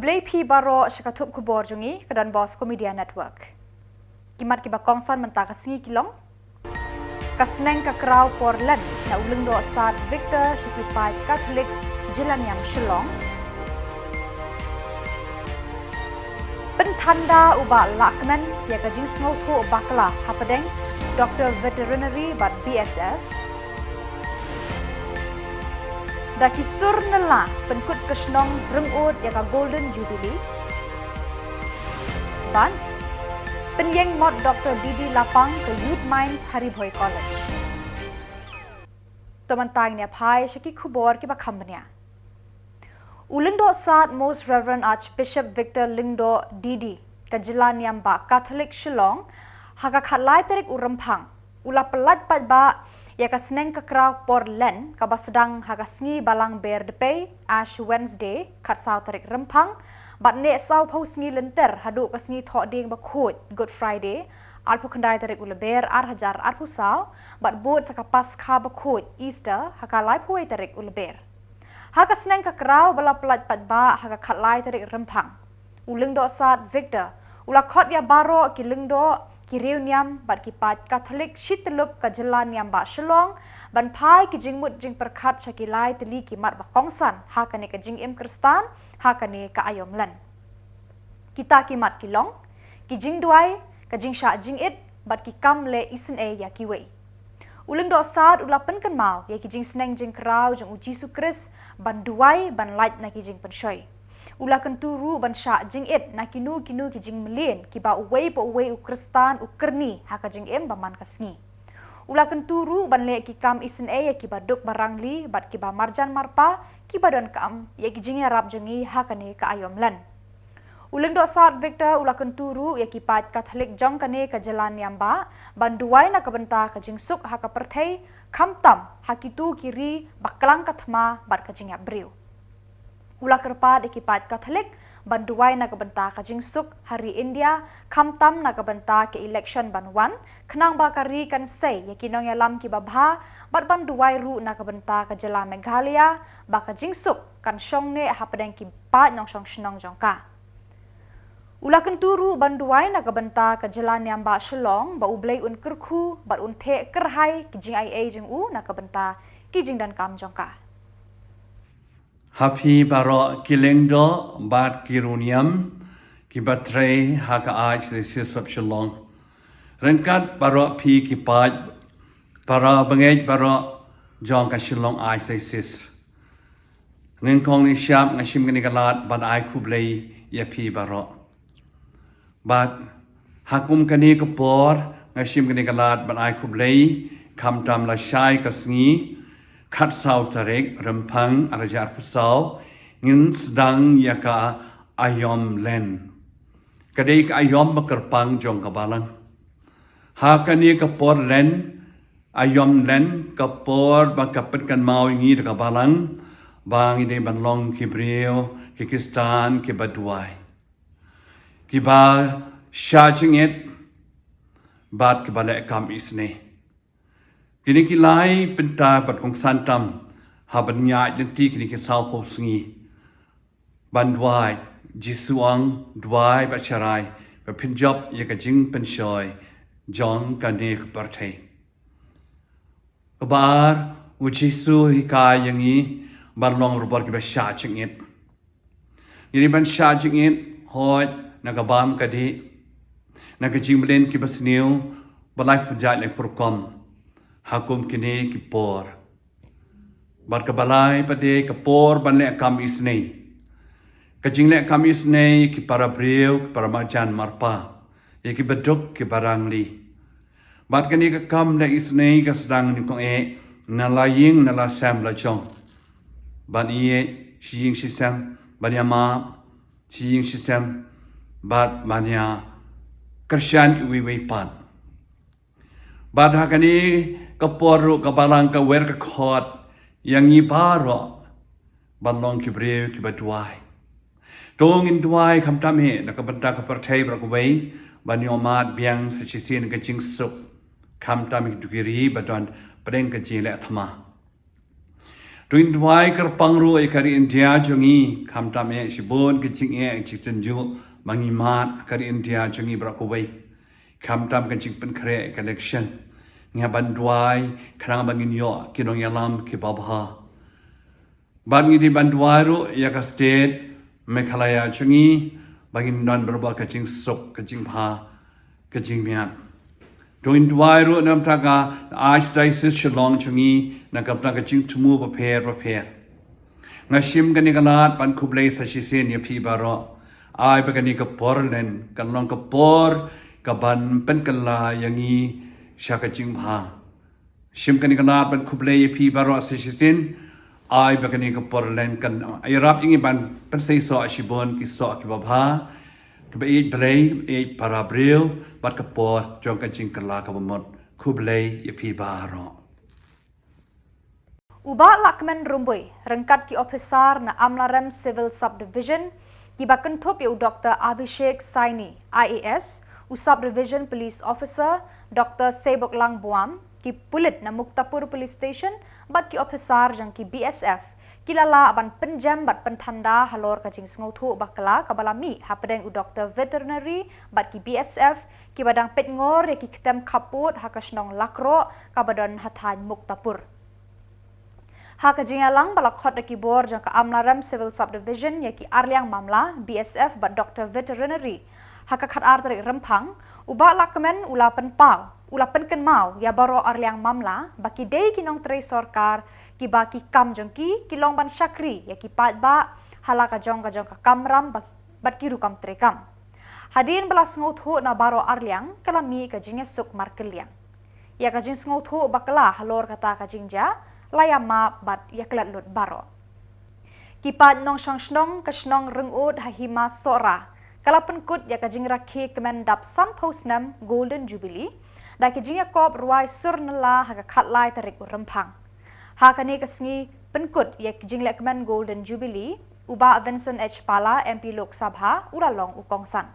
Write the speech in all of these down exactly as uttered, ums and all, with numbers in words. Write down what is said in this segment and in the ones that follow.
Khublei phi baroh sha ka thup khubor jong ngi ka Don Bosco Media Network. Ki mat kiba kongsan mynta ka sngi ki long: Ka sneng ka kraw por Lent na u Lyngdoh Sad Victor sha ki paid Katholik Jyllaniam Shillong. Pynthanda u Bah Lahkmen ïa ka jingsngewthuh bakla hapdeng Doctor Veterinary bad B S F. Da ki sur nylla pynkut ka shnong Ryngud ïa ka Golden Jubilee. Bad pynïeng mot Doctor D D Lapang ka Youth Minds ha Ri Bhoi College. To mynta ngin ïa phai sha ki khubor kiba kham bniah. U Lyngdoh Sad Most Reverend Archbishop Victor Lyngdoh D D ka Jyllaniam Bah Katholik Shillong, ha ka khatlai tarik u Rymphang, u la pyllait paidbah ïa ka sneng ka kraw por Lent kaba sdang ha ka sngi Balang Ber Dpei, Ash Wednesday, khatsaw tarik Rymphang, bad neh sawphew sngi lynter haduh ka sngi Thohdieng Bakhuid, Good Friday, arphew khyndai tarik u Lber ar hajar arphew saw, bad bud sa ka Paskha Bakhuid, Easter, ha ka laiphew wei tarik u Lber. Ha ka sneng ka kraw ba la pyllait paidbah ha ka khatlai tarik Rymphang, u Lyngdoh Sad Victor u la khot ïa baroh ki lyngdoh, ki riewniam bad ki paid Katholik shityllup ka Jyllaniam Bah Shillong ban phai ki jingmut jingpyrkhat sha ki lai tylli ki mat ba kongsan ha kane ka jingim Khristan, ha kane ka aïom Lent. Kita ki mat ki long: ki jingduwai, ka jingshah jingit bad ki kam leh isynei ïa kiwei. U Lyngdoh Sad u la pynkynmaw ïa ki jingsneng jingkraw jong u Jisu Khrist ban duwai ban lait na ki jingpynshoi. U la kyntu ruh ban shah jingit na kino kino ki jingmlien kiba uwei pa uwei u Khristan u kyrni ha ka jingim ba man ka sngi. U la kyntu ruh ban leh ki kam isynei ïa kiba duk barangli bad kiba marjan marpa, kiba donkam ïa ki jingïarap jong ngi ha kane ka aïom Lent. U Lyngdoh Sad Victor u la kyntu ruh ïa ki paid Katholik jong kane ka Jyllaniam Bah ban duwai na ka bynta ka jingsuk ha ka pyrthei, khamtam ha kito ki ri ba klang ka thma bad ka jingïap briew. U la kyrpad ïa ki paid Katholik ban duwai na ka bynta ka jingsuk ha ri India, khamtam na ka bynta ka election ban wan, khnang ba ka ri kan sei ïa ki nongïalam kiba bha, bad ban duwai ruh na ka bynta ka Jylla Meghalaya ba ka jingsuk kan shong neh hapdeng ki paid nongshong shnong jong ka. U la kyntu ruh ban duwai na ka bynta ka Jyllaniam Bah Shillong ba U Blei un kyrkhu bad un theh kyrhai ki jingai ei jong u na ka bynta ki jingdonkam jong ka. Ha phi baroh ki lyngdoh bad ki riewniam kiba trei ha ka Archdiocese of Shillong, ryngkat baroh phi ki paid para bangeit baroh jong ka Shillong Archdiocese, nyngkong nyngshap nga shim kane ka lad ban ai khublei ïa phi baroh. Bad ha kum kane ka por nga shim kane ka lad ban ai khublei, khamtam lashai ka sngi, khatsaw tarik Rymphang ar hajar arphew saw, ngin sdang ïa ka aïom Lent. Ka dei ka aïom ba kyrpang jong ka Balang. Ha kane ka por Lent, aïom Lent, ka por ba ka pynkynmaw ïa ngi da ka Balang ba ngi dei ban long ki briew, ki Khristan kiba duwai, kiba shah jingit bad kiba leh kam isynei. Kine ki lai bynta bad kongsan tam ha ban ïaid lynti kine ki sawphew sngi ban duwai. Jisu ong, duwai bad sharai, ba phin jop ïa ka jingpynshoi jong kane ka pyrthei. Kaba ar, u Jisu u hikai ïa ngi ban long ruh bor kiba shah jingit. Ngi dei ban shah jingit, hooid, na ka bam ka dih, na ka jingmlien kiba sniew, ba laiphew jait laiphew rukom ha kum kine ki por. Bad kaba lai pat dei ka por ban leh kam isynei. Ka jingleh kam isynei ïa ki para briew, ki para marjan marpa, ïa kiba duk kiba rangli. Bad kane ka kam leh isynei ka sdang nyngkong eh na la ïing na la sem la jong. Ban ïeit shi ïing shi sem, ban ïamap shi ïing shi sem, bad ban ïakyrshan iwei iwei pat. Bad ha kane ka por ruh ka Balang ka wer ka khot ïa ngi baroh ban long ki briew kiba duwai. To ngin duwai khamtam hi na ka bynta ka pyrthei baroh kawei, ban ïohmad biang sa shisien ka jingsuk, khamtam hi ki dukri ba don pdeng ka jingleh thma. Ngin duwai kyrpang ruh ïa ka ri India jong ngi, khamtam eh shibun ka jingeh jingtynjuh ba ngi mad ha ka ri India jong ngi baroh kawei. Khamtam ka jingpynkhreh ka election. Ngi hap ban duwai khnang ba ngin ïoh ki nongïalam kiba bha. Bad ngi dei ban duwai ruh ïa ka state Meghalaya jong ngi ba ngin don barabor ka jingsuk, ka jingbha, ka jingmiat. To ngin duwai ruh na ka bynta ka Archdiocese Shillong jong ngi, na ka bynta ka jingthmu bapher bapher. Nga shim kane ka lad ban khublei sa shisien ïa phi baroh. Ai ba kane ka por len kan long ka por kaban pynkylla ïa ngi sha ka jingbha. Shim kane ka lad ban khublei ïa phi baroh sa shisien. Ai ba kane ka por len kan ïarap ïa ngi ban pynseisoh shibun ki soh kiba bha, kiba ïeit Blei, ïeit para briew, bad ka por jong ka jingkylla kaba mut. Khublei ïa phi baroh. U Bah Lahkmen Rymbui, ryngkat ki ophisar na Amlarem Civil Sub-Division, kiba kynthup ïa u Doktor Abhishek Saini, I A S, u Sub-Division Police Officer, Doktor Seiboklang Buam, ki pulit na Muktapur Police Station, bad ki ophisar jong ki B S F, ki la lah ban pynjem bad pynthanda halor ka jingsngewthuh bakla kaba la mih hapdeng u Doktor Veterinary bad ki B S F, kiba dang peit ngor ïa ki ktem khappud ha ka shnong Lakroh kaba don ha thaiñ Muktapur. Ha ka jingïalang ba la khot da ki bor jong ka Amlarem Civil Sub-Division ïa ki arliang mamla, B S F bad Doktor Veterinary ha ka khatar tarik Rymphang, u Bah Lahkmen u la pynpaw, u la pynkynmaw ïa baroh arliang mamla ba ki dei ki nongtrei sorkar kiba ki kam jong ki ki long ban shakri ïa ki paidbah ha la ka jong ka jong ka kamram ba, bad ki rukom treikam. Hadien ba la sngewthuh na baroh arliang, ka la mih ka jingïasuk markylliang. Ïa ka jingsngewthuh bakla halor kata ka jingjia la ïa map bad ïa klet lut baroh. Ki paid nongshong shnong ka shnong Ryngud ha Hima Sohra ka la pynkut ïa ka jingrakhe kmen dap sanphew snem Golden Jubilee da ki jingïakop rwai sur nylla ha ka khatlai tarik u Rymphang. Ha kane ka sngi pynkut ïa ki jinglehkmen Golden Jubilee, u Bah Vincent H Pala, M P Lok Sabha, u la long u kongsan.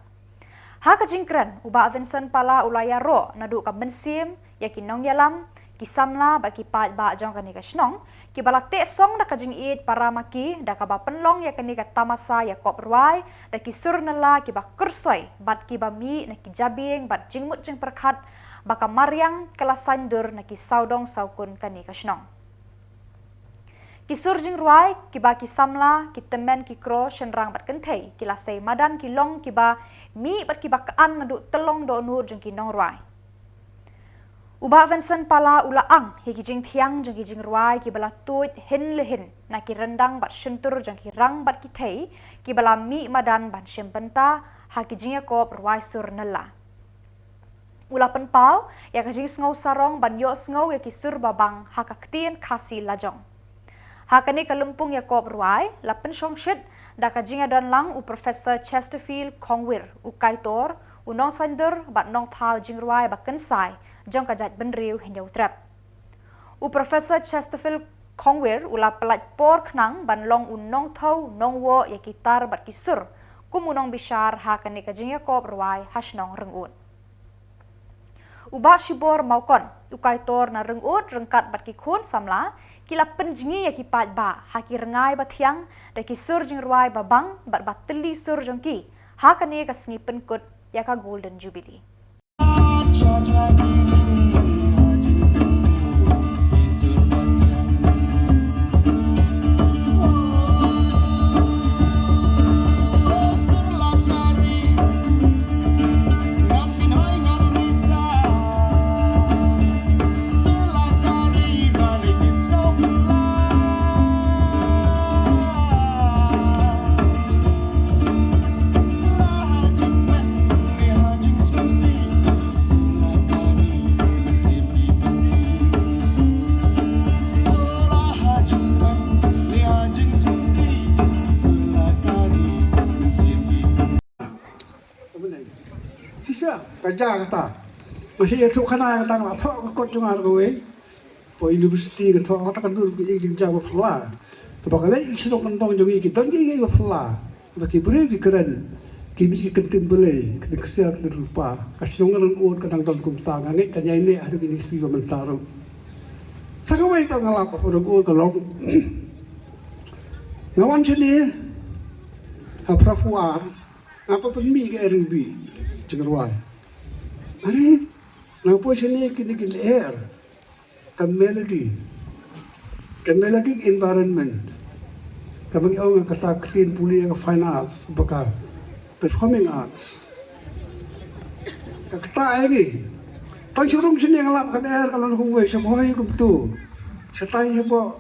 Ha ka jingkren, u Bah Vincent Pala u la ïaroh naduh ka mynsiem ïa ki nongïalam, ki samla bad ki paidbah jong kane ka shnong kiba la teh song da ka jingïeit para ma ki da kaba pynlong ïa kane ka tamasa ïakop rwai da ki sur nylla kiba kyrsoi bad kiba mih na ki jabieng bad jingmut jingpyrkhat ba ka mariang ka la saiñdur na ki sawdong sawkun kane ka shnong. Ki sur jingrwai kiba ki samla, ki tymmen, ki kro, shynrang bad kynthei ki la sei madan ki long kiba mih bad kiba khan naduh tyllong dohnud jong ki nongrwai. U Bah Vincent Pala u la ang ïa ki jingthiang jong ki jingrwai kiba la tuid hin le hin na ki ryndang bad shyntur jong ki rang bad ki thei kiba la mih madan ban shim bynta ha ki jingïakop rwai sur nylla. U la pynpaw ïa ka jingsngew sarong ban ïohsngew ïa ki sur babang ha ka ktien Khasi lajong. Ha kane ka lympung ïakop rwai la pynshongshit da ka jingïadonlang u Professor Chesterfield Khongwir, u kaitor, u nongsaiñdur bad nongthaw jingrwai ba kynsai jong ka jaitbynriew Hynñiewtrep. U Professor Chesterfield Khongwir u la pyllait por khnang ban long u nongthaw nongwoh ïa ki tar bad ki sur kum u nongbishar ha kane ka jingïakop rwai ha shnong Ryngud. U Bah Shibor Mawkon, u kaitor na Ryngud ryngkat bad ki khun samla ki la pynjngi ïa ki paidbah ha ki rngai ba thiang da ki sur jingrwai babang bad ba tylli sur jong ki ha kane ka sngi pynkut ïa ka Golden Jubilee. Ka ja kata. Nga shu ïathuh khana kata nga la thoh ka kot jong nga kawei. Poi university ka thoh kata ka dur ka ïing jingja ba phylla. Kaba ka leit ki shnong kyndong jong ngi ki don ki ïing ba phylla. Ba ki briew ki kren. Ki mih ki kyntien Blei, ki kyntien ksiar, ki kyntien rupa. Ka shnong Ryngud ka dang don kumta, nga ngeit kan ïai neh haduh kine ki sngi ba mynta ruh. Sa kawei ka nga lap ka Ryngud ka long. Nga wan shane ha phra phew ar, nga pynmih ka R U B jingrwai. Ani, nga poi shane kine ki lyer, ka melody, ka melodic environment, kaba ngi ong ha ka ktien pule ka fine arts, ba ka performing arts. Ka kata ai ngi. Tang shu rung shane nga lap ka lyer ka long kumwei, sha bhoi kumtu. Shatai shapoh.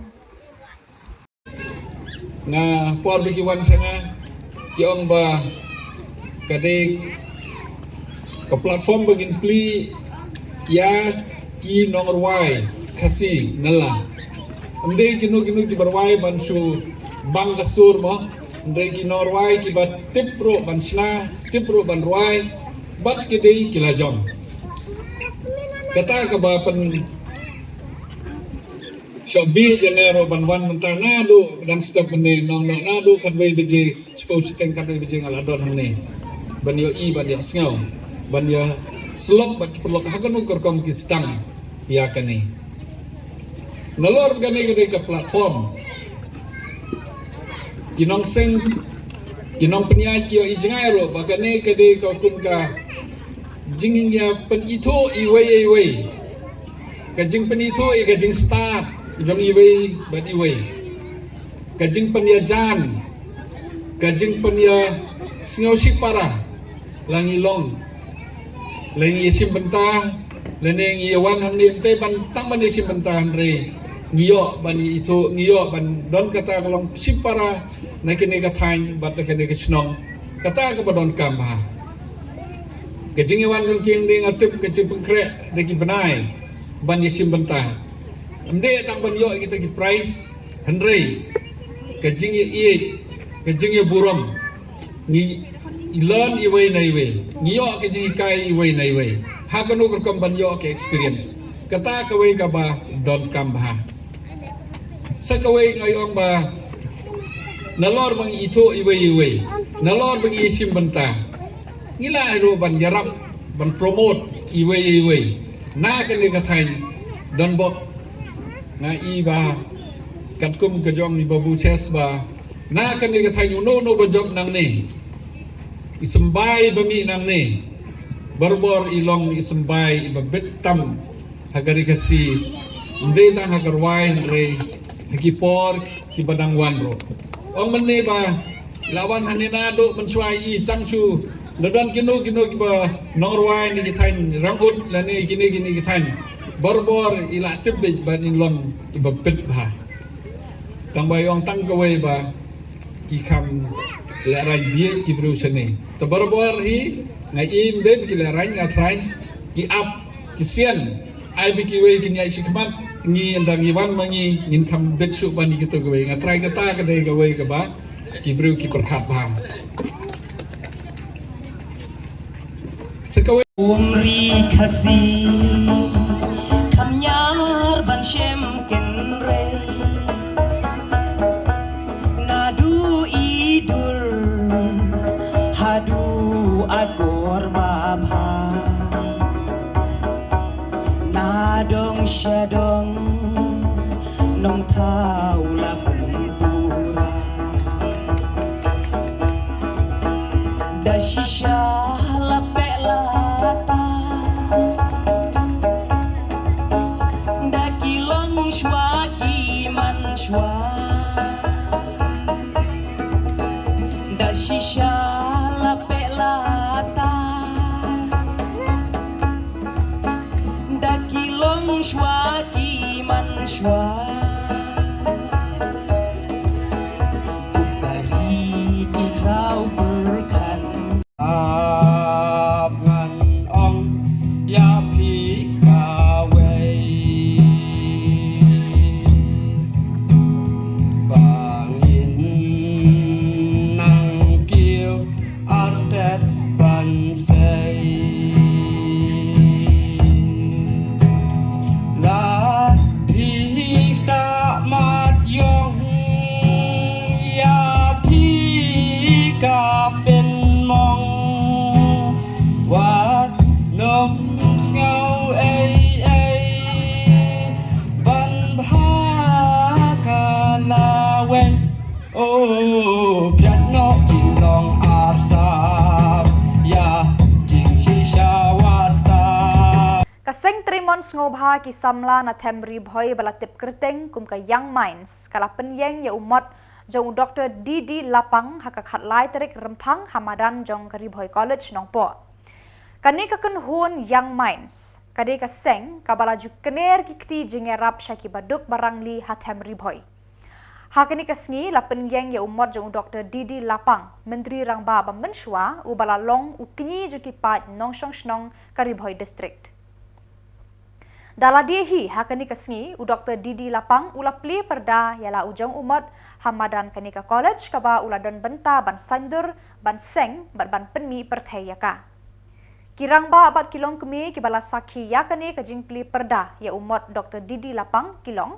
Nga, por ba ki wan sha nga, ki ong ba ka dei ka platform ba ngin plie ïa ki nongrwai Khasi Nalla. Ym dei kino kino kiba rwai ban shu bang ka sur mo. Ym dei ki nongrwai kiba tip ruh ban shna, tip ruh ban rwai, bad ki dei ki la jong. Kata kaba pyn Shah bit ïa nga ruh ban wan mynta naduh dang step mynne, nong, nong, naduh khatwei baje, shiphew shiteng khatwei baje nga la don hangne. Ban ïohi, ban ïohsngew, ban ïasyllok bad ki paralok ha kano ka rukom ki sdang ïa kane. Nalor kane ka dei ka platform. Ki nongseng, ki nongpynïaid ki ïohi jngai ruh ba kane ka dei ka kum ka jingïapynithuh iwei ïa iwei. Ka jingpynithuh ïa ka jingstad jong iwei bad iwei. Ka jingpynïajan, ka jingpynïasngewsih para, la ngi long, la ngi ïashim bynta, lane ngi ïawan hangne ym tei ban tang ban ïashim bynta hynrei ngi ïoh ban ïaithuh, ngi ïoh ban don kata ka long shim para na kane ka thaiñ bad na kane ka shnong. Kata kaba donkam bha. Ka jingïawan jong ki hangne nga tip ka jingpynkhreh da ki bnai ban ïashim bynta. Ym dei tang ban ïoh kita ki prize hynrei ka jingïaieit, ka jingïaburom, ngi learn iwei na iwei, ngi ïoh ka jinghikai iwei na iwei. Ha kano ka rukom ban ïoh ka experience. Kata kawei kaba donkam bha. Sa kawei nga ong ba nalor ba ngi ithuh iwei iwei, nalor ba ngi ïashim bynta, ngi lah ruh ban ïarap, ban promote iwei iwei na kane ka thaiñ donbok. Nga i ba katkum ka jong i Babu Ses ba na kane ka thaiñ uno uno ba jop nangne, i symbai ba mih nangne, barabor i long i symbai iba bit tam ha ka ri Khasi. Ym dei tang ha ka rwai hynrei ha ki por kiba dang wan ruh. Ong mynne ba la wan hangne naduh mynshuwa i tang shu la don kino kino kiba nongrwai na ki thaiñ Rangud lane kine kine ki thaiñ. Barabor i la tip beit ba i long iba bit bha. Tang ba i ong tang kawei ba ki kham lehraiñ bieit ki briew shane. Te barabor hi nga im dei ba ki lehraiñ, nga trai, ki ap, ki sian. Ai ba kiwei kin ïaid shi khmat, ngi ynda ngi wan ma ngi ngin kham bit shuh ban ïa kito kiwei. Nga trai kata ka dei kawei kaba ki briew ki pyrkhat bha. Sa kawei. Umri Khasi kham ñiar ban shem kynrei. Naduh idur haduh akor babha. Nadong shadong nongthaw la pura. Da shisha la peh la ta. Da ki long shuwa ki man shuwa. Da shisha la peh la ta. Da ki long shuwa ki man shuwa. Ka ri ki khraw pyrkhat. Ap ngan ong ïa phi kawei. Ba ngin nang kiew artet ban sei. La phi ta mat ïong ïa phi ka Bha ki samla na them Ri Bhoi ba la tip kyrteng kum ka Young Minds ka la pynïeng ïa u mot jong u Doktor D D Lapang ha ka khatlai tarik Rymphang ha madan jong ka Ri Bhoi College Nongpoh. Kane ka kynhun Young Minds ka dei ka seng kaba la ju kner ki kti jingïarap sha ki baduk barangli ha them Ri Bhoi. Ha kane ka sngi la pynïeng ïa u mot jong u Doktor D D Lapang, Myntri Rangbah ba mynshuwa, uba la long u kñi jong ki paid nongshong shnong ka Ri Bhoi District. Da lade hi ha kane ka sngi, u Doktor D D Lapang u la plie pyrda ïa la u jong u mot ha madan kane ka college kaba u la don bynta ban saiñdur, ban seng bad ban pynmih pyrthei ïa ka. Ki rangbah bad ki longkmie kiba la sakhi ïa kane ka jingplie pyrda ïa u mot Doktor D D Lapang ki long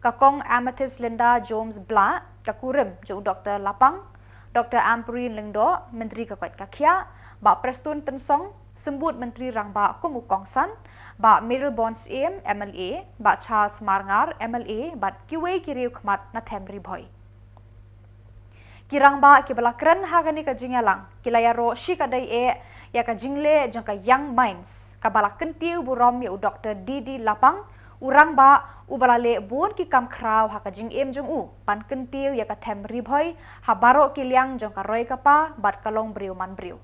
ka Kong Amethyst Linda Jones Blah, ka kurim jong u Doktor Lapang, Doktor Ampareen Lyngdoh, Myntri ka koit ka khiah, Bah Prestone Tynsong, Symbud Myntri Rangbah kum u kongsan, Bah Mayralborn Syiem, M L A, Bah Charles Marngar, M L A, bad kiwei ki riew khmat na them Ri Bhoi. Ki rangbah kiba la kren ha kane ka jingïalang ki la ïaroh shikatdei eh ïa ka jingleh jong ka Young Minds kaba la kyntiew burom ïa u Doktor D D Lapang, u rangbah uba la leh bun ki kam khraw ha ka jingim jong u ban kyntiew ïa ka them Ri Bhoi ha baroh ki liang jong ka roi ka par bad ka long briew man briew.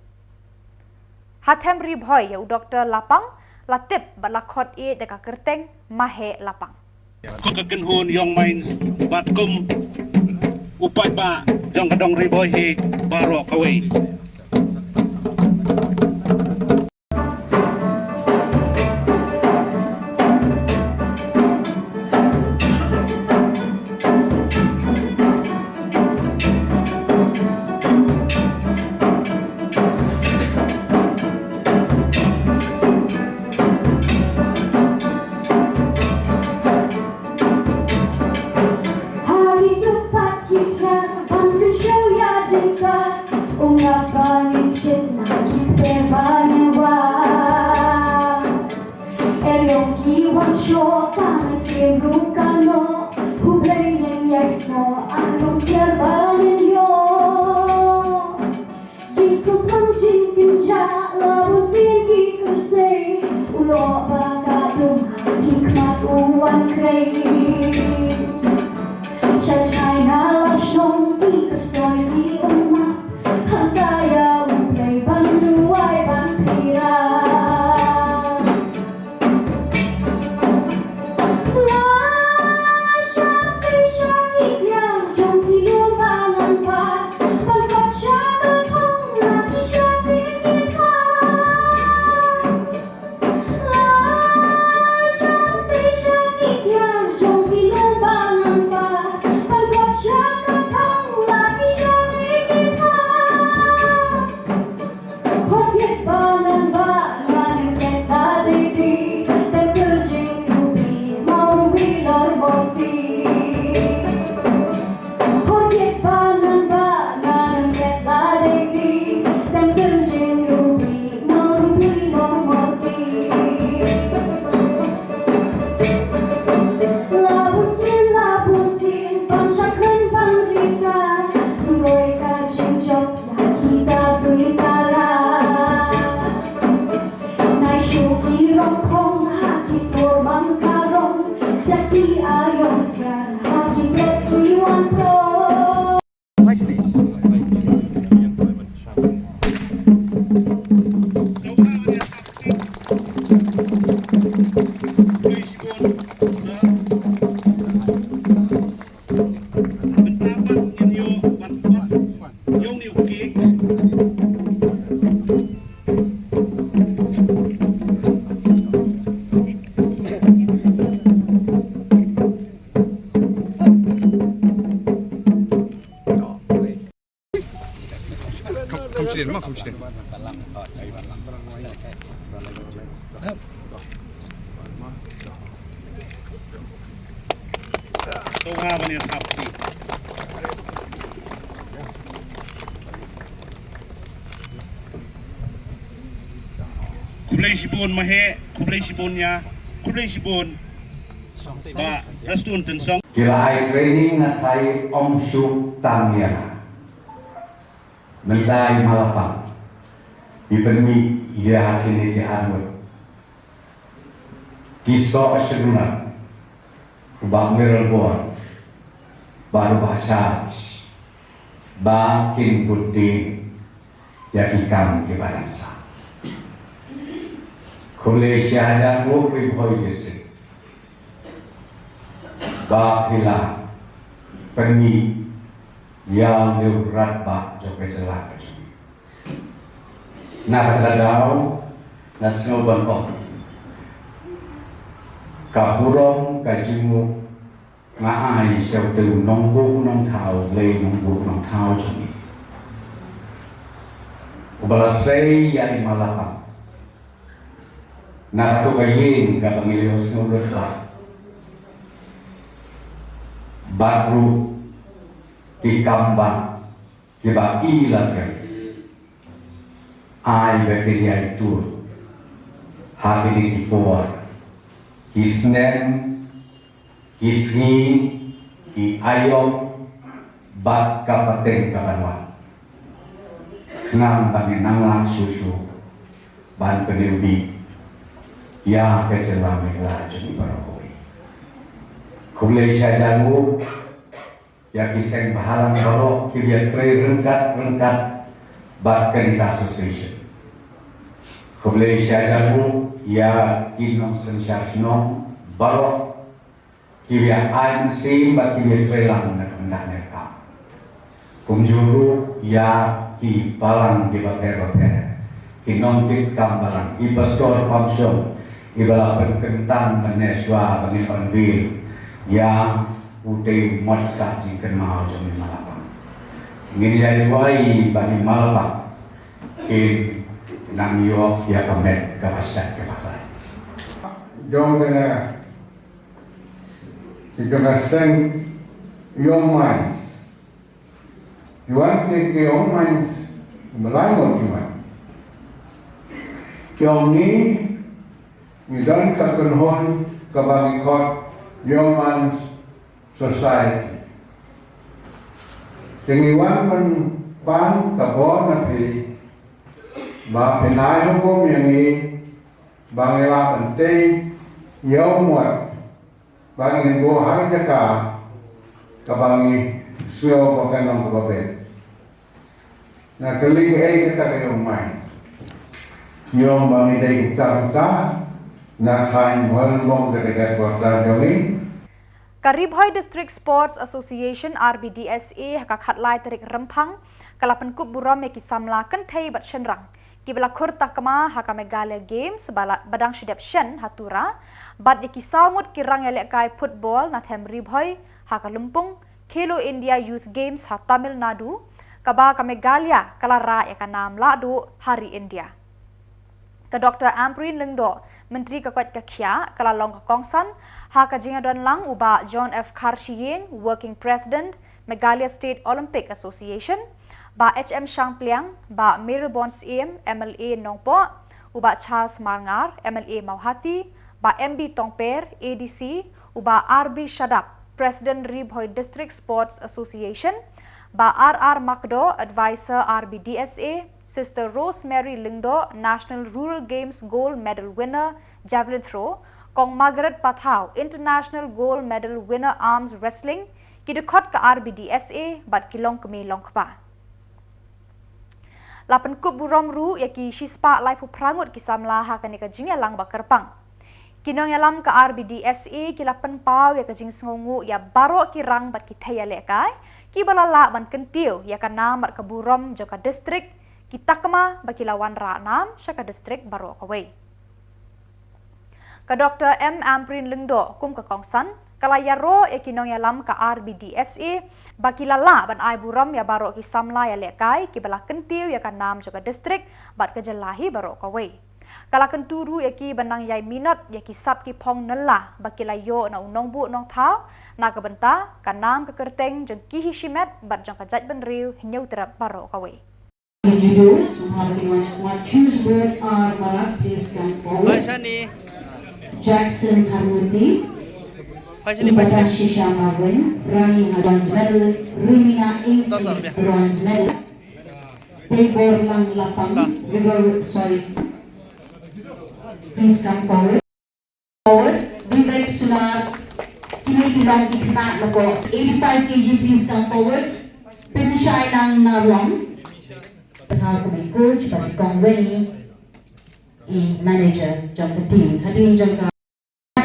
Ha them Ri Bhoi ïa u Doktor Lapang la tip bad la khot ïeit da ka kyrteng Maheh Lapang. Kum ka kynhun Young Minds bad kum u paidbah jong ka dong Ri Bhoi hi baroh kawei. Ha ki suk pat ki thiar ban kynshew ïa jingstad, ym lah ban ïngkit na ki kper ba ngin wad. Eriong ki wan shoh, ka mynsiem ruh ka noh. Khublei ngin ïai snoh, arngut siar ba ngin ïoh. Jingsngewthuh jingkynjah la bunsien ki kynthei, u lok ba ka dum ha ki khmat u wan krei. Sha China la shong ki kynthei ki ummat, hangta ïa U Blei ban duwai ban pyrshah. Hot ïit ba ngan bah, ngan ym klet da dei dei, tang kyl jingïohi, mawrubi lor mawti. Hot ïit ba ngan bah, ngan ym klet da dei dei, tang kyl jingïohi, mawrubi lor mawti. La bunsien, la bunsien, ban shakren ban risa, tu roi ka jingjop ïa kita tui tara. Nai shu ki rong phong ha ki sor mang ka rong, jaksi ayong sian ha ki tet tui wan pro. Kam, kam sdien ma, kam sdien. To ha ban ïa thap ki. Khublei shibun Maheh, khublei shibun ïa, khublei shibun Bah Prestone Tynsong. Ki la ai training na thai ym shu tang ïa la. Mynta i Malapang i pynmih ïa kine ki arngut. Ki soh shynrang u Bah Mayralborn bad u Bah Charles ba kin bud dien ïa ki kam kiba dang sah. Khublei shihajar nguh Ri Bhoi District ba phi la pynmih ïa u dei u rangbah jong ka jylla ka jong ngi. Na kata ka daw nga sngew ban ong ka burom ka jingmut nga ai sha utei u nongbuh nongthaw, Blei nongbuh nongthaw jong ngi, uba la sei ïa i Malapang na kato ka ïing kaba ngi la ïohsngew lut bad ruh ki kam ba kiba i la trei. Ai ba ki ïai tur ha kine ki por, ki snem, ki sngi, ki aïom bad ka pateng kaba wan. Khnang ba ngin nang lah shuh shuh ban pynïohi ïa ka jylla Meghalaya jong ngi baroh kawei. Khublei shihajar nguh ïa ki seng bhalang baroh kiba ïatrei ryngkat ryngkat bad kane ka association. Khublei shihajar nguh ïa ki nongsynshar shnong baroh kiba ïa ai mynsiem bad kiba ïatrei lang na ka bynta kane ka kam. Kumjuh ruh ïa ki balang kiba pher bapher, ki nongkitkam balang, i pastor pamshong iba la pynkyntang mynne shuwa ba ngin unveil ïa utei u mon sah jingkynmaw jong i Malapang. Ngin ïa duwai ba i Malapang in nang ïoh ïa ka met kaba shait kaba khlaiñ. Jong kane, jong ka seng Young Minds. Ki wan ki, ki Young Minds, ba lai ngut ki wan. Ki ong ngi, ngi don ka kynhun kaba ngi khot Young Minds Society. Te ngi wan ban pan ka bor na phi ba phin ai hukum ïa ngi ba ngi lah ban tei ïa u mot ba ngin buh ha ka jaka kaba ngi sngew ba ka long kaba beit. Nga kylli kaei kata ka Young Minds. Ngi ong ba ngi dei kita kita, nga khlaiñ ba long kata ka headquarter jong ngi. Ka Ri Bhoi District Sports Association, R B D S A, ha ka khatlai tarik Rymphang ka la pynkup burom ïa ki samla kynthei bad shynrang kiba la khur takma ha ka Meghalaya Games ba la, ba dang shu dep shen ha Tura, bad ïa ki saw ngut ki rangïalehkai football na them Ri Bhoi ha ka lympung Khelo India Youth Games ha Tamil Nadu, kaba ka Meghalaya ka la rah ïa ka nam lahduh ha ri India. Ka Doctor Ampareen Lyngdoh, Myntri ka koit ka khiah, ka la long ka kongsan ha ka jingïadon lang u Bah John F Kharshiing, Working President, Meghalaya State Olympic Association, Bah H M Shangpliang, Bah Mayralborn Syiem, M L A Nongpoh, u Bah Charles Marngar, M L A Mawhati, Bah M B Tongper, A D C, u Bah R B Shadap, President Ri Bhoi District Sports Association, Bah R R Makdoh, Advisor R B D S A, Sister Rosemary Lyngdoh, National Rural Games Gold Medal winner, Javelin Throw, Kong Margaret Pathaw, International Gold Medal winner, Arms Wrestling, ki dkhot ka R B D S A, bad ki longkmie longkpa. La pynkup burom ruh ïa ki shispah laiphew phra ngut ki samla ha kane ka jingïalang ba kyrpang. Ki nongïalam ka R B D S A ki la pynpaw ïa ka jingsngewnguh ïa baroh ki rang bad ki thei ïalehkai kiba la lah ban kyntiew ïa ka nam bad ka burom jong ka district, ki takma ba ki la wanrah nam sha ka district baroh kawei. Ka Doctor M Ampareen Lyngdoh kum ka kongsan ka la ïaroh ïa ki nongïalam ka R B D S A ba ki la lah ban ai burom ïa baroh ki samla ïalehkai kiba la kyntiew ïa ka nam jong ka district bad ka jylla hi baroh kawei. Ka la kyntu ruh ïa ki ban nang ïai minot ïa ki sap ki phong nylla ba ki la ïoh na u nongbuh nongthaw na ka bynta ka nam ka kyrteng jong ki hi shimet bad jong ka jaitbynriew Hynñiewtrep baroh kawei. Judo, someone who wants to choose word R Marak, please come forward. Jackson Kharmuti, Ibata Shisha Marwin, Rani Bronze Medal, Rimina Ingti, Bronze Medal, Tebor Lang Lapang, River, sorry, please come forward. Forward, Kine ki long ki khynnah na ko eighty-five K G, please come forward. Pynshai lang na rong. Pathar kum i coach bad i kong Weni, i manager jong ka team. Hadien jong ka,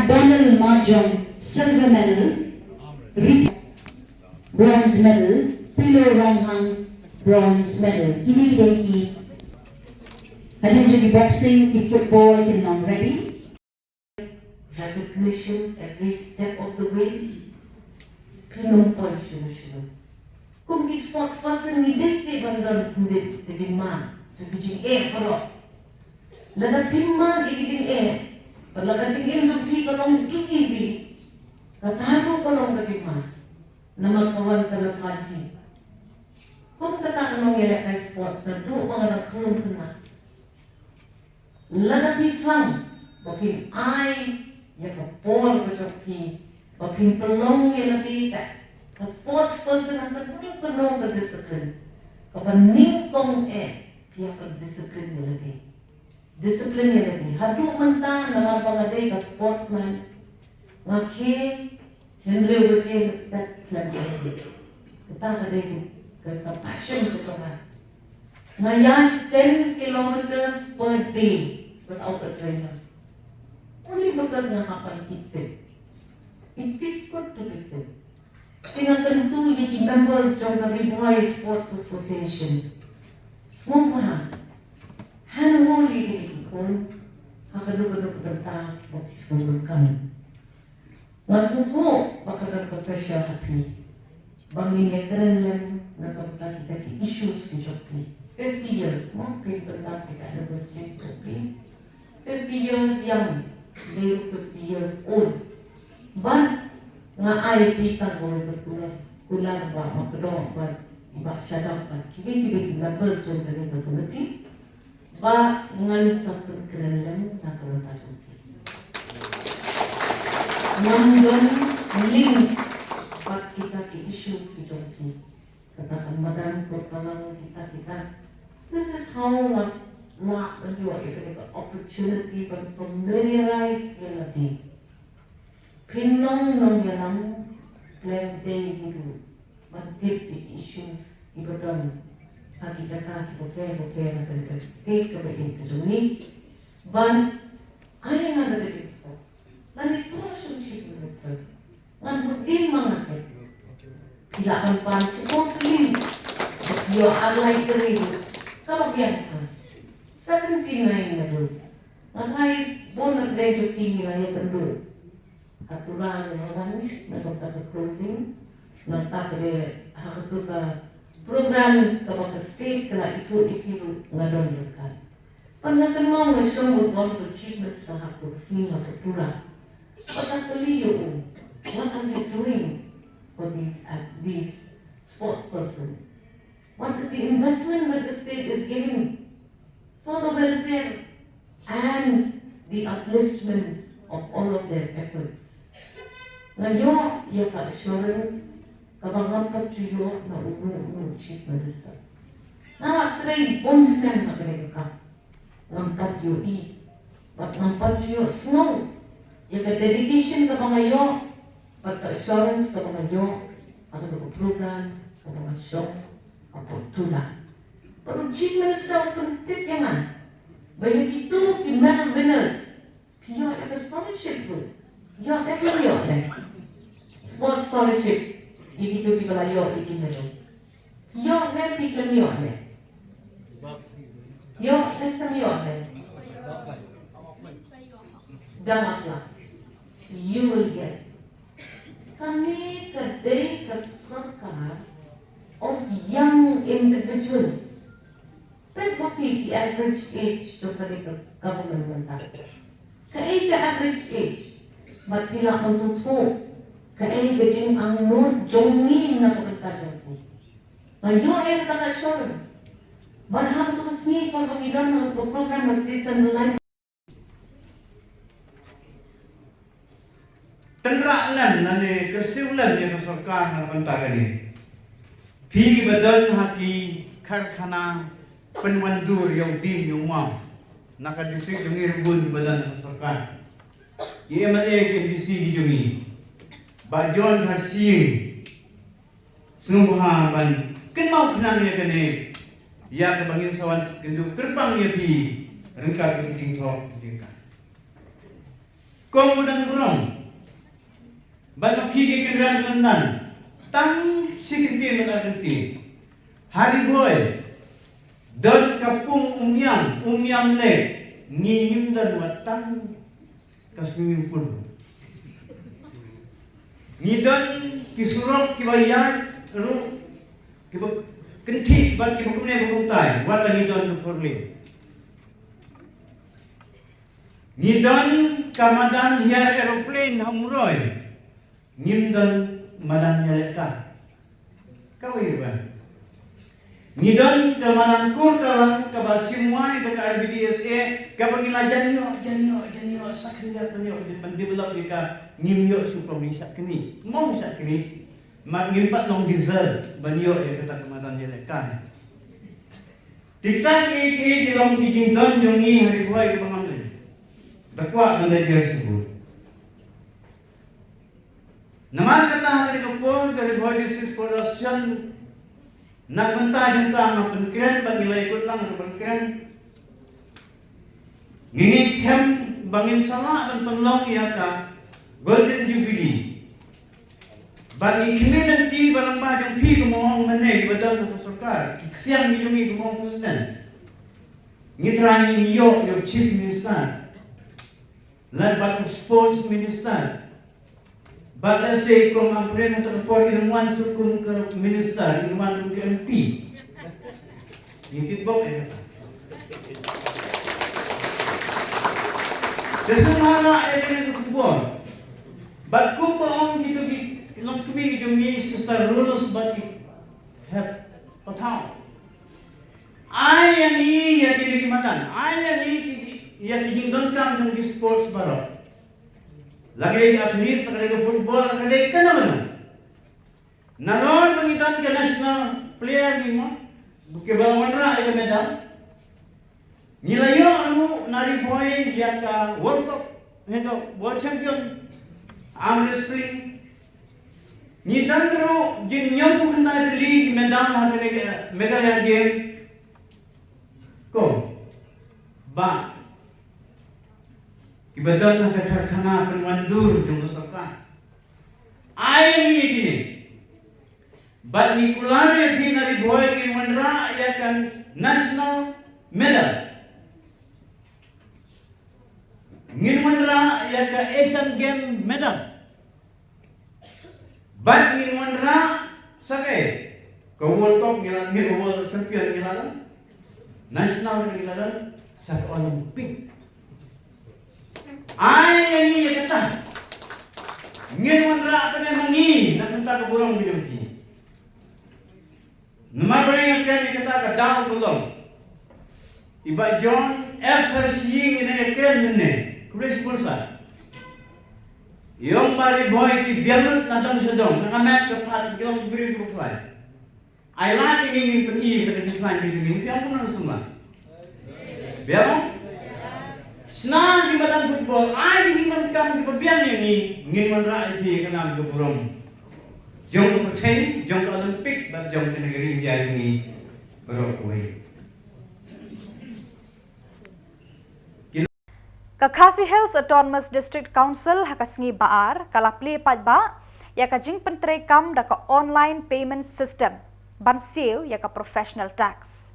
Donald Marjong, silver medal. Riti, bronze medal. Pilo Ronghang, bronze medal. Kine ki dei ki, hadien jong ki boxing, ki football kin long ready. Recognition every step of the way. Phi ym poi shuh shuh. Kum ki sports person ngi dei te ban don khyndiat ka jingma, ka jingeh baroh. Lada phim ma ïa ka jingeh, bad lada ka jingim jong phi ka long too easy, kata ruh ka long ka jingma. Namar ka wan ka la phaji. Kum kata ka nongïalehkai sports, naduh ba nga dang khlem khynnah. Lada phi thrang ba phin ai ïa ka por ka jong phi, ba phin pynlong ïa lade ka, ka sports person ha kano kano ka discipline, kaba nyngkong eh phi hap ban discipline ïa lade. Discipline ïa lade. Haduh mynta namar ba nga dei ka sportsman, nga khie hynriew baje mynstep khlem ai. Kata ka dei ka, ka passion ka jong nga. Nga ïaid ten kilometers per day without a trainer. Only because nga hap ban keep fit. It feels good to be fit. Te nga kyntu ïa ki members jong ka Ri Bhoi Sports Association. Sngewbha hangne ïa kine ki khun ha kano kano ka bynta ba phi sngewbha. Nga sngewthuh ba ka don ka pressure ha phi ba ngin ïa kren lem na ka bynta kita ki issues ki jong phi. Fifty years mo, phi bynta ki ka anniversary jong phi. Fifty years young, they fifty years old. Bad nga ai phi tang kawei ka kular, kular ba ma kdoh bad i Bah Shadap bad kiwei kiwei ki members jong kane ka committee. Ba ngan sa pynkren lem na ka bynta jong phi. Ngam don link bad kita ki issues ki jong phi. Kata ka madan ko palang kita kita. This is how nga lah ban ïoh ïa kane ka opportunity ban familiarize ïa lade. Phin long nongïalam, plan dei hi ruh ban tip ïa ki issues kiba don ha ki jaka kiba pher ba pher ha kane ka state kaba ïeit ka jong ngi. Ban ai ïa nga da ka jingthoh. Lane thoh sha u Chief Minister. Ngan mut dien ma nga peit. Phi lah ban pan shipor tylli. Ïoh ar lai tylli. Kaba biang ha seventy nine medals. Nga tharai bun na pdeng jong phi ngi la ïakynduh ha Tura, ngi la wan na kata ka closing. Nangta ka dei ha katu ka program kaba ka state ka la ithuh ïa phi ruh nga don ryngkat. Bad nga kynmaw nga shong bad u Chief Minister ha ka sngi ha Tura. Bad nga kylli ïa u, what are you doing for these, uh, these sports persons? What is the investment that the state is giving for the welfare and the upliftment of all of their efforts? Nga ïoh ïa ka assurance kaba ngam pat ju ïoh na uno uno u Chief Minister. Nga la trei bun snem ha kane ka kam. Ngam pat ïohi bad ngam pat ju ïohsngew ïa ka dedication kaba nga ïoh bad ka assurance kaba nga ïoh ha katu ka program kaba nga shong ha Port Tura. Bad u Chief Minister u pyntip ïa nga ba ïa kitu ki medal winners phi ïoh ïa ka scholarship ruh. Ïoh ne phim ïoh ne? Sports scholarship ïa kitu kiba la ïoh ïa ki medal. Ïoh ne phi khlem ïoh ne? Ïoh ne khlem ïoh ne? Dang apply. You will get. Kane ka dei ka sorkar of young individuals. Peit ma phi ki average age jong kane ka government mynta. Kaei ka average age? Bad phi lah ban sngewthuh kaei ka jingangnud jong ngi na ka bynta jong phi. Nga ïoh ïa kata ka assurance. Bad ha katu ka sngi por ba ngi don ha katu ka program ha State Central Library. Tynrah lem lane kyrsiew lem ïa ka sorkar na ka bynta kane. Phi ba don ha ki karkhana pynwandur ïa u dieng ïa u maw na ka district jong ngi, ruh bun ba don ha ka sorkar. Ki M L A ki M D C ki jong ngi, Bah John Kharshiing, sngewbha ban kynmaw khnang ïa kane, ïa kaba ngin sa wan kynduh kyrpang ïa phi ryngkat ka jingthok jingkha. Kong u dang burom, bad ma phi ki kynran kyndan, tang shi kyntien bad ar kyntien. Ha Ri Bhoi don ka pung Umiam, Umiam Lake, ngi ngim don wat tang ka swimming pool. Ngi don ki surok kiba ïaid ruh, kiba kynthih bad kiba kumne ba kumtai, wat la ngi don ka four lane. Ngi don ka madan hiar aeroplane ha Umroi. Ngim don madan ïalehkai. Kawei ruh. Ngi don ka madan kur ka lang kaba shim wai da ka R B D S A, kaba ngi la jan ïoh, jan ïoh, jan ïoh, sa khyndiat ban ïoh, ban develop ïa ka, ngim ïoh shuh, ngi shah kynni. Mo shah kynni. Mat ngim pat long deserve ban ïoh ïa kata ka madan ïalehkai. Te kita kiei kiei ki long ki jingdon jong ngi ha Ri Bhoi kaba ngam lei. Da kwah ban da jer shibun. Namar kata ha kane ka por ka Ri Bhoi District Sports Association na ka bynta jong ka nga pynkren bad ngi la ïakut lang ka pynkren. Ngi ngeit skhem ba ngin sa lah ban pynlong ïa ka Golden Jubilee. Bad ngi khmih lynti ba lyngba jong phi kum u ong mynne kiba don ha ka sorkar, ki ksiang ki jong ngi kum u ong president. Ngi trai ngi ïoh ïa u chief minister. Lait bad u sports minister. Bad lehse kum ample na ka por ki nang wan suk kum ka minister, ki nang wan kum ka M P. Ngi tip bok eh. Te sngewbha eh kane ka khubor. Bad kumba ong kito ki longkmie ki jong ngi, Sister Rose bad ki hep pathaw. Ai ïa ngi ïa kine ki madan, ai ïa ngi ki, ïa ki jingdonkam jong ki sports baroh. La ka dei ka athlete, la ka dei ka football, la ka dei kano kano. Nalor ba ngi don ka national player ngi mo, kiba la wanrah ïa ka medal. Ngi la ïoh ruh na Ri Bhoi ïa ka World Cup, ïa ka World Champion arm wrestling. Ngi don ruh jingñiewphew khyndai tylli ki medal ha kane ka Meghalaya Game. Ko, ba kiba don ha ka karkhana pynwandur jong ka sorkar. Ai ngi kine. Bad ngi kular ïa phi na Ri Bhoi, ngin wanrah ïa ka national medal. Ngin wanrah ïa ka Asian Game medal. Bad ngin wanrah sa kaei, ka World Cup ngi la, ngi ka World Champion ngi la don. National ngi la don, sa ka Olympic. Ai ïa ngi ïa kata. Ngin wanrah kane ma ngi na ka bynta ka burom ka jong phi. Namar ba nga kren ïa kata ka daw ka long. I Bah John F Kharshiing i nang ïa kren mynne. Khublei shibun sir. I ong ba Ri Bhoi ki biang lut na dong sha dong, na ka met ka phad ki long ki briew kiba khlaiñ. Ai lad ïa ngi ngin pyni ïa ka jingkhlaiñ ka jong ngi, biang kumno sumar. Biang? Shna ki madan football, ai ki madan kam kiba biang ïa ngi, ngin wanrah ïa phi ka nam ka burom jong ka pyrthei, jong ka Olympic bad jong ka nagari India jong ngi baroh kawei. Ka Khasi Hills Autonomous District Council ha ka sngi ba ar ka la plie paidbah ïa ka jingpyntreikam da ka online payment system ban siew ïa ka professional tax.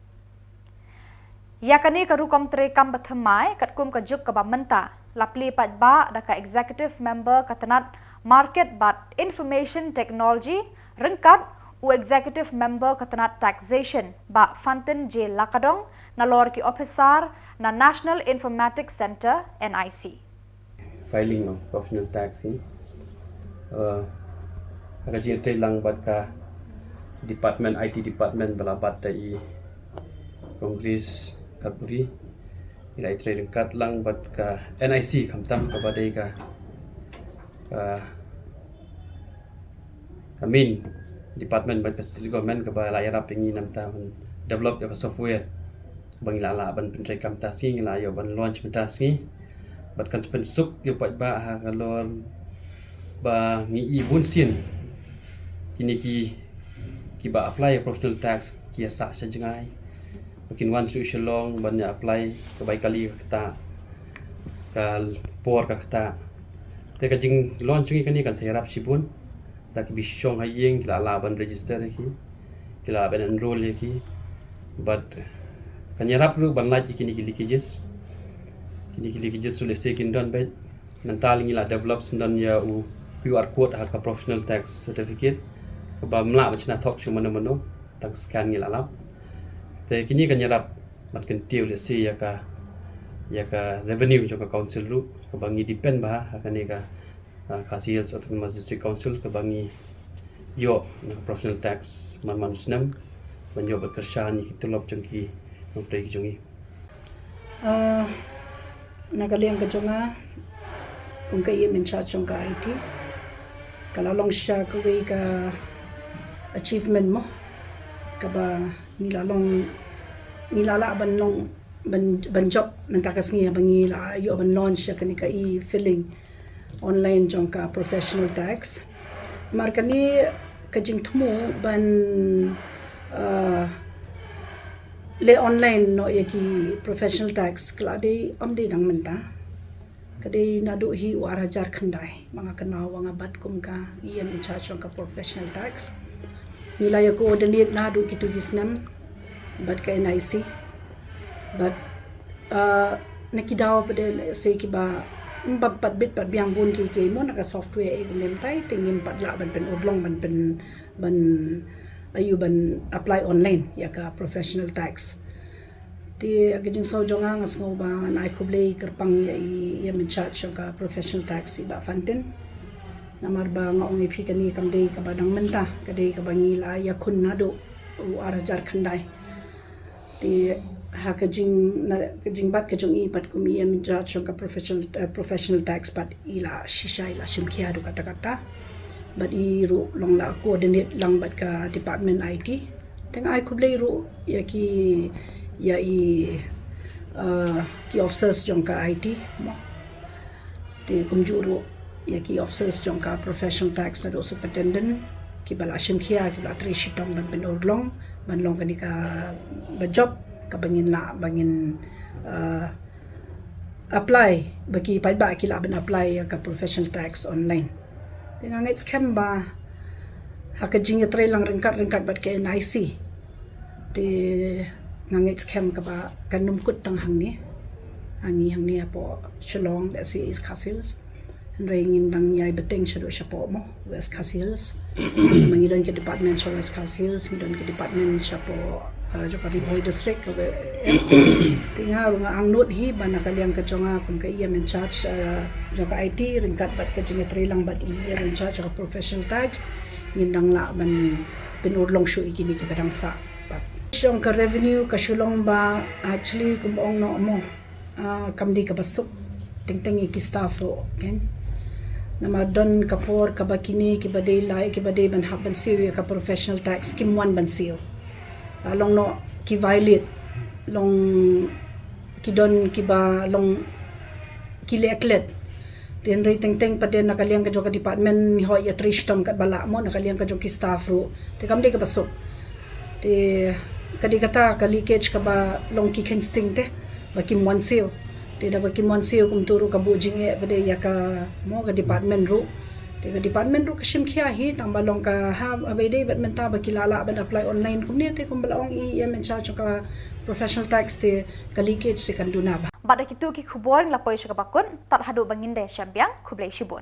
Ïa kane ka rukom treikam ba thymmai katkum ka juk kaba mynta la plie paidbah da ka Executive Member ka tnat Market bad Information Technology ryngkat u Executive Member ka tnat Taxation Bah Fantin J Lakadong nalor ki ophisar na National Informatics Centre, N I C. Filing of professional tax ki. Uh, ha ka jingïatreilang bad ka department, I T department ba la bat da i Kong Grace Khatburi. I la ïatrei ryngkat lang bad ka N I C khamtam kaba dei ka, ka ka main department bad ka state government kaba la ïarap ïa ngi namar ban develop ïa ka software ba ngi la lah ban pyntreikam mynta sngi, ngi la ïoh ban launch mynta sngi. Kan pynsuk ïa u paidbah ha ka lor ba ngi i bun sien kine ki, kiba apply professional tax ki ïa sah sha jngai. Ba kin wan sha Shillong ban ïa apply, ka bai kali ka kata, ka por ka kata. Te ka jing launch jong ngi kane kan sa ïarap shibun. Da ki ba shong ha ïing ki la lah ban register ïa ki, ki la lah ban enroll ïa ki. Bad kan ïarap ruh ban lait ïa kine ki leakages. Kine ki leakages ruh lehse kin don bad mynta ngi la develop shen don ïa u Q R code ha ka professional tax certificate, kaba ym lah ban shna thok shuh mano mano, tang scan ngi la lap. Te kine kan ïarap ban kyntiew lehse ïa ka, ïa ka revenue jong ka council ruh, kaba ngi depend bha ha kane ka, ah, Khasi Hills Autonomous District Council, kaba ngi ïoh na ka professional tax man man u snem ban ïoh ban kyrshan ïa ki tulop jong ki nongtrei ki jong ngi. Ah, na ka liang ka jong nga kum ka E M in charge jong ka I T, ka la long shisha kawei ka achievement mo, kaba ngi la long, ngi la lah ban long, ban, ban jop mynta ka sngi ba ngi la ïoh ban launch ïa kane ka e-filing online jong ka professional tax. Namar kane ka jingthmu ban, ah, leh online noh ïa ki professional tax ka la dei, ym dei dang mynta. Ka dei naduh hi u ar hajar khyndai, ba nga kynmaw ba nga bat kum ka E M in charge jong ka professional tax. Ngi la ïa coordinate naduh kito ki snem bad ka N I C. Bad, ah, na ki daw pat de lehse kiba ym pat bit pat biang bun ki, ki mo na ka software ei kumne mynta, te ngim pat lah ban pynurlong ban pyn, ban, aiu, ban apply online ïa ka professional tax. Te ka jingsngew jong nga, nga sngew ba ngan ai khublei kyrpang ïa i, ïa i in charge jong ka professional tax, i Bah Fantin. Namar ba nga ong ïa phi, kane kam dei kaba dang mynta, ka dei kaba ngi la ïakhun naduh u ar hajar khyndai. Te ha ka jing, na ka jingbat ka jong i pat kum i in charge jong ka professional, eh, professional tax pat, i la shisha, i la shim khia haduh katta katta. Bad i ruh long la coordinate lang bad ka department I T. Te nga ai khublei ruh ïa ki, ïa i, eh, ki officers jong ka I T mo. Te kumjuh ruh ïa ki officers jong ka professional tax, naduh superintendent, kiba la shim khia, kiba la trei shitom ban pynurlong ban long kane kaba jop, kaba ngin lah, ba ngin, eh, apply, ba ki paidbah ki lah ban apply ïa ka professional tax online. Te nga ngeit skhem ba ha ka jingïatreilang ryngkat ryngkat bad ka N I C, te nga ngeit skhem kaba kan ym kut tang hangne, hangne, hangne hapoh Shillong, lehse East Khasi Hills. Hynrei ngin dang ïai bteng shaduh shapoh mo, West Khasi Hills. Ma ngi don ki department sha West Khasi Hills, ngi don ki department shapoh, eh, jong ka Ri Bhoi District, ka we-, te nga ruh nga angnud hi ba na ka liang ka jong nga kum ka E M in charge, eh, jong ka I T, ryngkat bad ka jingïatreilang bad i E M in charge jong ka professional tax, ngin dang lah ban pynurlong shuh ïa kine kiba dang sah. Jong ka revenue ka shu long ba actually kum ong noh mo, ah, kam dei kaba suk. Teng teng ïa ki staff ruh, kan. Namar don ka por kaba kine kiba dei lai, kiba dei ban hap ban siew ïa ka professional tax kim wan ban siew. La long noh ki violate, long ki don kiba long ki leh klet. Te hynrei teng teng pat de na ka liang ka jong ka department ngi hoi ïatrei shitom katba lah mo, na ka liang ka jong ki staff ruh. Te kam dei kaba suk. Te ka dei kata ka leakage kaba long ki kheiñ sting te, ba kim wan siew. Te da ba kim wan siew kumta ruh ka buh jingeh pat de ïa ka mo ka department ruh. Te ka department ruh ka shim khia hi, tang ba long ka ha, haba ïadei bad mynta ba ki la lah ban apply online kumne, te kumba la ong i E M in charge jong ka professional tax, te ka leakage te kan duna bha. Bad da kito ki khubor ngi la poi sha kaba kut, tad haduh ba ngin da ïashem biang, khublei shibun.